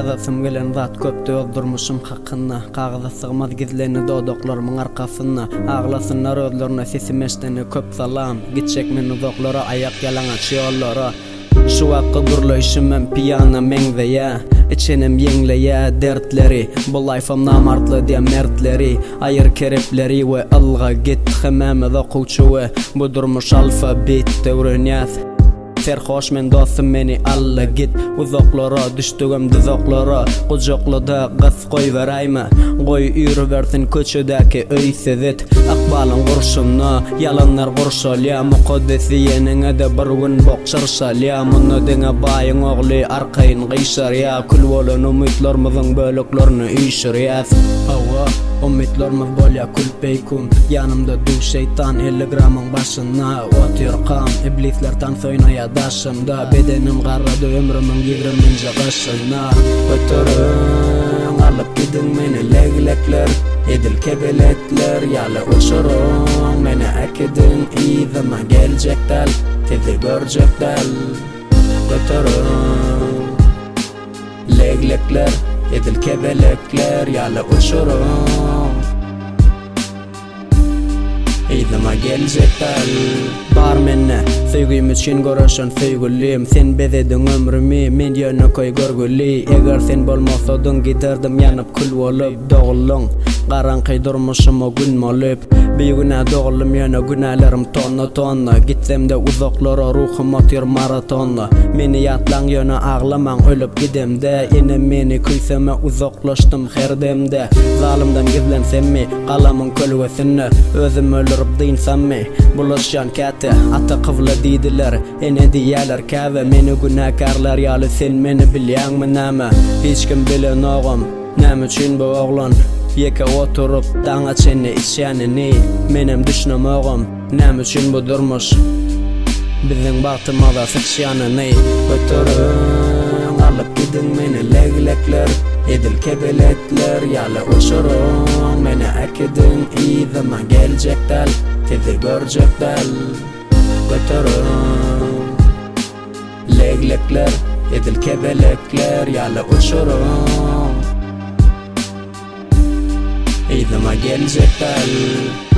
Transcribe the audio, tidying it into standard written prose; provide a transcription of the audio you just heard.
Ýazasym gelen zat köpdi öz durmuşym hakynda Kagyza sygmaz gizlendi dodaklarymyň arkasynda Aglasynlar özlerine sesim eşdene köp salam Gitjek men uzaklara aýak ýalaňaç ýollara Şu wagtky gürleýşimem piýana meňzeýä Içenem ýeňleýä dertleri Bu laýfam namartly diýä mertleri Aýyr kerepleri we ylga git Hemmämiz okuwçy we bu durmuş alfabit Öwrenýäs Serhoş men dostum meni al-da git Uzaklara düşdügem duzaklara Gujaklada gys goýberäýme Goý üýrübersin köçedäki öýsüz it Ykbalyň gurşunda ýalanlar gurşalýa Mukaddes diýeniňe-de bir gün bok çyrşalýa Munda diňe baýyň ogly arkaýyn gyşarýa Kül bolan umytlarmyzyň böleklerini üýşürýäs Hawa, umytlarymyz bolýa kül-peýkun Ýanymda duw şeýtan 50 gramyň başynda Otyrkam, iblisler tans oýnaýa daşymda Bedenim garrady ömrümiň ýigriminji gyşynda Göteriň, alyp gidiň meni leglekler Edil kebelekler ýaly uçuryň Meni äkidiň yzyma geljek däl Sizi görjek däl Göteriň, leglekler Edil kebelekler ýaly uçuryň. Yzyma geljek däl. Bar mende, söýgim üçin göreşen söýgülim Sen bezediň ömrümi, men ýönekeý görgüli Eger sen bolmasadyň, giderdim ýanyp kül bolup Doguldyň, garaňky durmuşyma gün bolup Bigünä doguldym, ýöne günälerim tonna-tonna Gitsemde uzaklara, ruhum otyr maratonda Meni ýatlaň, ýöne aglamaň ölüp gidemde Enem meni küýseme, uzaklaşdym her demde Zalymdan gizlensemmi, Galamyň kölgesinde Özüm öldürip dynsammy? Bulaşýan käte, Ata kybla diýdiler, Ene diýýäler käbe Meni günäkärlär ýaly sen meni bilýäňmi näme? Hiç kim bilenogam, näme üçin bu oglan Ýeke oturyp daňa çenli içýänini Menem düşünemogam, näme üçin bu durmuş Biziň bagtymyza syçýanyny Göteriň, alyp gidiň meni leglekler Edil kebelekler ýaly uçuryň Meni äkidiň yzyma geljek däl Sizi görjek däl Göteriň, leglekler Edil kebelekler ýaly uçuryň Yzyma geljek däl.